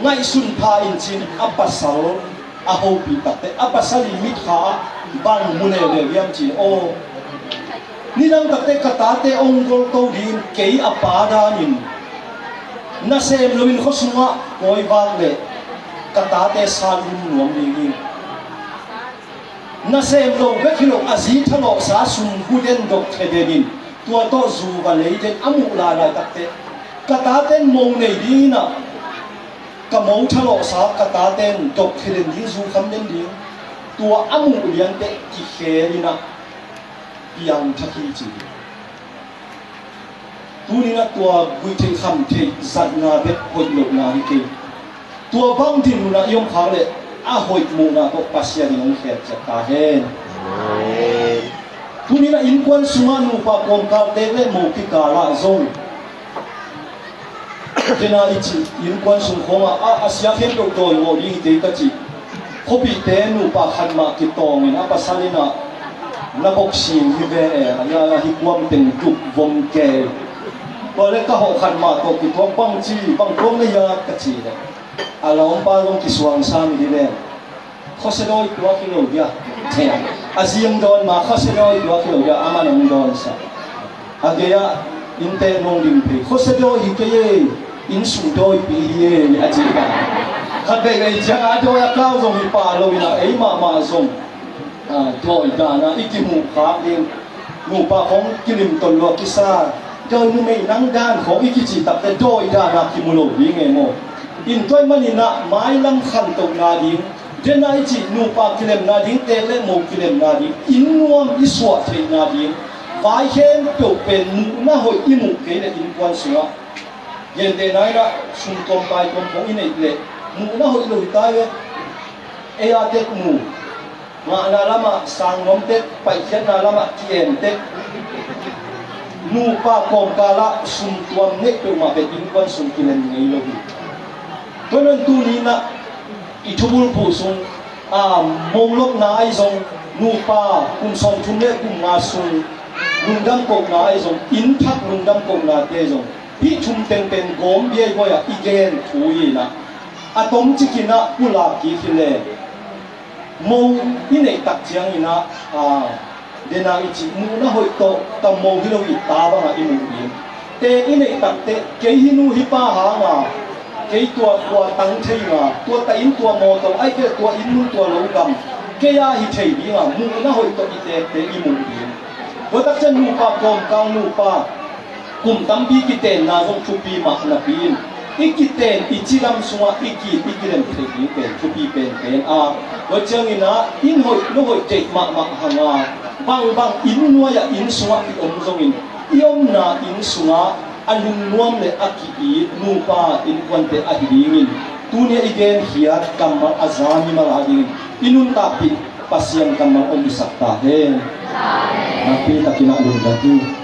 Ngaihsun pha in cin a pasal a hopih takteh, a pasal i mitkha ah bang mu leuleu hiam cin aw. Nidang takteh ka tate hong golto dingin kei a pa danin nasem loin khuasungah kawi vak leh ka tate sat lum nuam ding hi. Nasem lo bek hi lo, a zi thalawhsa sum gu den dok thei denin tua tawh zu va lei den a muh lailai takteh, ka taten mo nei dingin ah, ka mo thalawhsa ka taten dok thei den ding, zu kham den ding, tua a muh lianteh kikhel in ah, piangthak hi ci hi. Tuninah tua guihtheih khamtheih zatna bek hoih lohna hi kei. Tua bang dinmunah i om khak leh a hoih muhna tawh Pasian in hong khelciat ta hen. Tuninah innkuan sungah nupa kawmkal teek le mo kikalah zong kena i cih innkuan sung khawngah a, a sia khempeuh dawi ngawh ding hi kei ka cih khuapihte nupa khat mah kitawngin a pasal innah na boxing hi ve e, a hi kuam teng duk vom kei. Tua le ka hawh khat mah tawh kituak bangci bang tuak na hia ka cih leh a lawmpa zong kisuangsa mi hi ve. Khuasia dawi tuak hi lo dia. A ziang dawn ma khuasia dawi tuak hi lo dia, a man hong dawnsa. A gei-ah innte nong ding phei khuasia dawi hi kei e, inn sung dawipi hi e a ci ta. Khat veivei ciang a dawi a kau zong hi pah lo inah ei mahmah zong dawi dana i kimuh khak ding. Nupa khong kilim ton lua kisa dawi numei nang dan khong i kicih takte dawi dana kimu lo ding e maw? Inntuai maninah mailam khantohna ding, dena i cih nupa kilemna ding, teek le mo kilemna ding, inn nuam i suah theihna ding, vai khempeuh pen muhna hoih i muh kei le innkuan sungah gentehna inah sumtuam paituam khong i neih leh muhna hoih lo hi tai ve. Ei a tek mu ngahna lamah sang nuam tek, paihkhiatna lamah ki-em tek. Nupa kawmkalah sumtuam neih peuhmah pen innkuan sung kilem ngei lo hi. Tua nan tuninah i thubulphuh sung a molopna ahi zong, nupa kum sawmthum le kum nga sung lungdam kohna ahi zong, innthak lungdam kohnate zong hih thum teng pen gawm biaibuai ah i gen thu inah a tomcikinah pulak kik hi le. Mo i neih tak cianginah a, dena i cih muhna hoih tawh ka mo hi lo hi ta bangah i muh ding. Te i neih takteh kei hi nu hi pa hanga kei tua tua tang thei nga, tua ta inn tua mawtaw ai kei tua inn mun tua lo gam kei a hi thei dinga muhna hoih tawh i tekte i muh ding. Tua tak ciang nupa kawmkal nupa kum tampi kitenna zong thupi mah napi in i kiten i cidam sungah i ki i kilem thei ding pen thupi penpen a, tua cianginah inn hoih lo hoih deih mahmah hanga bangbang inn nuai-ah inn sungah i om zongin i omna inn sungah a lungnuam le a ki-it nupa innkuante ahi dingin tuni-ah i genkhiat kammal a za mimal a dingin i nuntakpih Pasian kammal om i sak ta hen. Nakpi takin a lungdam hi.